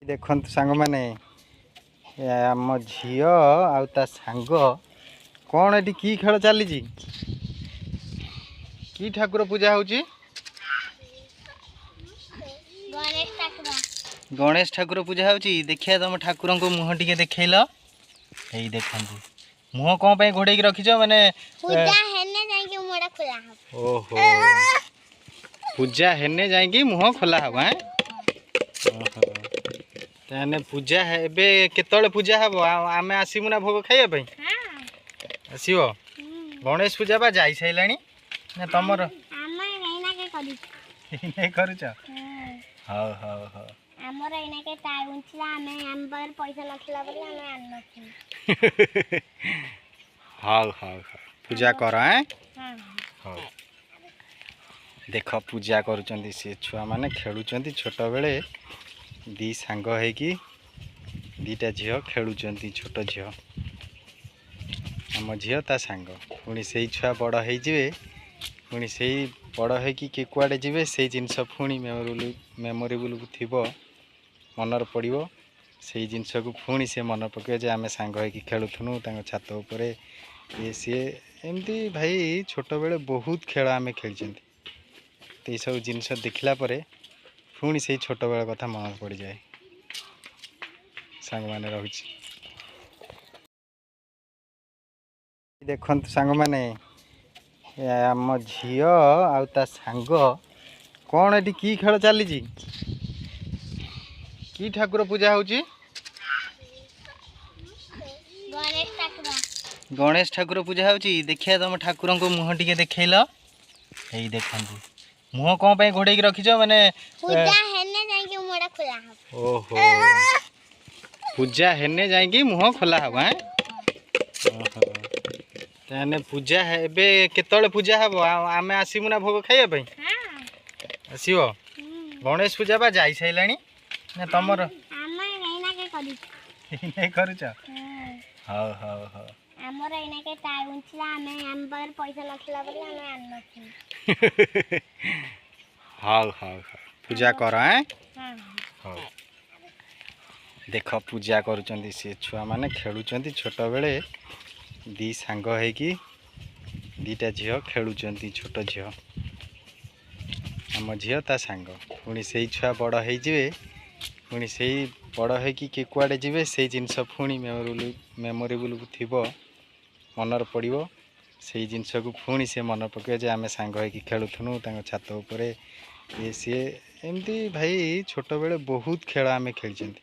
ଦେଖନ୍ତୁ ସାଙ୍ଗମାନେ, ଏ ଆମ ଝିଅ ଆଉ ତା ସାଙ୍ଗ। କ'ଣ ଏଠି କି ଖେଳ ଚାଲିଛି? କି ଠାକୁର ପୂଜା ହଉଛି? ଗଣେଶ ଠାକୁର। ଗଣେଶ ଠାକୁର ପୂଜା ହଉଛି। ଦେଖିବା, ତମ ଠାକୁରଙ୍କ ମୁହଁ ଟିକେ ଦେଖେଇଲ। ଏଇ ଦେଖନ୍ତୁ, ମୁହଁ କ'ଣ ପାଇଁ ଘୋଡ଼େଇକି ରଖିଛ ମାନେ? ପୂଜା ହେଲେ ଯାଇକି ମୁହଁଟା ଖୋଲା ହବ। ଓହୋ, ପୂଜା ହେନେ ଯାଇକି ମୁହଁ ଖୋଲା ହବ। ଆଁ, ଓହୋ, ତାହେଲେ ପୂଜା ଏବେ କେତେବେଳେ ପୂଜା ହବ? ଆଉ ଆମେ ଆସିବୁ ନା ଭୋଗ ଖାଇବା ପାଇଁ? ହଁ। ଆସିବ? ଗଣେଶ ପୂଜା ବା ଯାଇ ସାରିଲାଣି ନା ତମର? ଆମେ ଏଇନାକେ କରିଛୁ। ଏଇନେ କରୁଛ? ହଉ ହଉ ହଉ। ଆମର ଏଇନାକେ ଟାଇମ୍ ଥିଲା, ଆମେ ଆମ ପାଖରେ ପଇସା ନଥିଲା ବୋଲି ଆମେ ଆଣିନଥିଲୁ। ହଉ ହଉ ହଉ, ପୂଜା କର। ଆଁ। ହଁ। ହଉ, ଦେଖ, ପୂଜା କରୁଛନ୍ତି ସେ। ଛୁଆମାନେ ଖେଳୁଛନ୍ତି। ଛୋଟବେଳେ ଦି ସାଙ୍ଗ ହେଇକି ଦିଟା ଝିଅ ଖେଳୁଛନ୍ତି। ଛୋଟ ଝିଅ, ଆମ ଝିଅ, ତା ସାଙ୍ଗ। ପୁଣି ସେଇ ଛୁଆ ବଡ଼ ହେଇଯିବେ, ପୁଣି ସେଇ ବଡ଼ ହେଇକି କିଏ କୁଆଡ଼େ ଯିବେ, ସେଇ ଜିନିଷ ପୁଣି ମେମୋରିବୁଲ ଥିବ, ମନରେ ପଡ଼ିବ। ସେଇ ଜିନିଷକୁ ପୁଣି ସେ ମନେ ପକାଇବ ଯେ ଆମେ ସାଙ୍ଗ ହେଇକି ଖେଳୁଥିଲୁ ତାଙ୍କ ଛାତ ଉପରେ, ଇଏ ସିଏ ଏମିତି। ଭାଇ, ଛୋଟବେଳେ ବହୁତ ଖେଳ ଆମେ ଖେଳିଛନ୍ତି। ତ ଏଇସବୁ ଜିନିଷ ଦେଖିଲା ପରେ ପୁଣି ସେଇ ଛୋଟବେଳ କଥା ମନେ ପଡ଼ିଯାଏ। ସାଙ୍ଗମାନେ, ରହୁଛି। ଦେଖନ୍ତୁ ସାଙ୍ଗମାନେ, ଏ ଆମ ଝିଅ ଆଉ ତା ସାଙ୍ଗ। କ'ଣ ଏଠି କି ଖେଳ ଚାଲିଛି? କି ଠାକୁର ପୂଜା ହଉଛି? ଗଣେଶ ଠାକୁର। ଗଣେଶ ଠାକୁର ପୂଜା ହଉଛି। ଦେଖିବା, ତମ ଠାକୁରଙ୍କ ମୁହଁ ଟିକେ ଦେଖେଇଲ। ଏଇ ଦେଖନ୍ତୁ, ମୁହଁ କ'ଣ ପାଇଁ ଘୋଡ଼େଇକି ରଖିଛ ମାନେ? ପୂଜା ହେଲେ ଯାଇକି ମୁହଁଟା ଖୋଲା ହବ। ଓହୋ, ପୂଜା ହେନେ ଯାଇକି ମୁହଁ ଖୋଲା ହବ। ଆଁ, ଓହୋ, ତାହେଲେ ପୂଜା ଏବେ କେତେବେଳେ ପୂଜା ହବ? ଆଉ ଆମେ ଆସିବୁ ନା ଭୋଗ ଖାଇବା ପାଇଁ? ହଁ। ଆସିବ? ଗଣେଶ ପୂଜା ବା ଯାଇ ସାରିଲାଣି ନା ତମର? ଆମେ ଏଇନାକେ କରିଛୁ। ଏଇନେ କରୁଛ? ହଉ ହଉ ହଉ। ଆମର ଏଇନାକେ ଟାଇମ୍ ଥିଲା, ଆମେ ଆମ ପାଖରେ ପଇସା ନଥିଲା ବୋଲି ଆମେ ଆଣିନଥିଲୁ। ହଉ ହଉ ହଉ, ପୂଜା କର। ଆଁ। ହଁ। ହଉ, ଦେଖ, ପୂଜା କରୁଛନ୍ତି ସେ। ଛୁଆମାନେ ଖେଳୁଛନ୍ତି। ଛୋଟବେଳେ ଦି ସାଙ୍ଗ ହେଇକି ଦିଟା ଝିଅ ଖେଳୁଛନ୍ତି। ଛୋଟ ଝିଅ, ଆମ ଝିଅ, ତା ସାଙ୍ଗ। ପୁଣି ସେଇ ଛୁଆ ବଡ଼ ହେଇଯିବେ, ପୁଣି ସେଇ ବଡ଼ ହେଇକି କିଏ କୁଆଡ଼େ ଯିବେ, ସେଇ ଜିନିଷ ପୁଣି ମେମୋରିବୁଲ ଥିବ, ମନରେ ପଡ଼ିବ। ସେଇ ଜିନିଷକୁ ପୁଣି ସେ ମନେ ପକାଇବ ଯେ ଆମେ ସାଙ୍ଗ ହେଇକି ଖେଳୁଥିଲୁ ତାଙ୍କ ଛାତ ଉପରେ, ଇଏ ସିଏ ଏମିତି। ଭାଇ, ଛୋଟବେଳେ ବହୁତ ଖେଳ ଆମେ ଖେଳିଛନ୍ତି।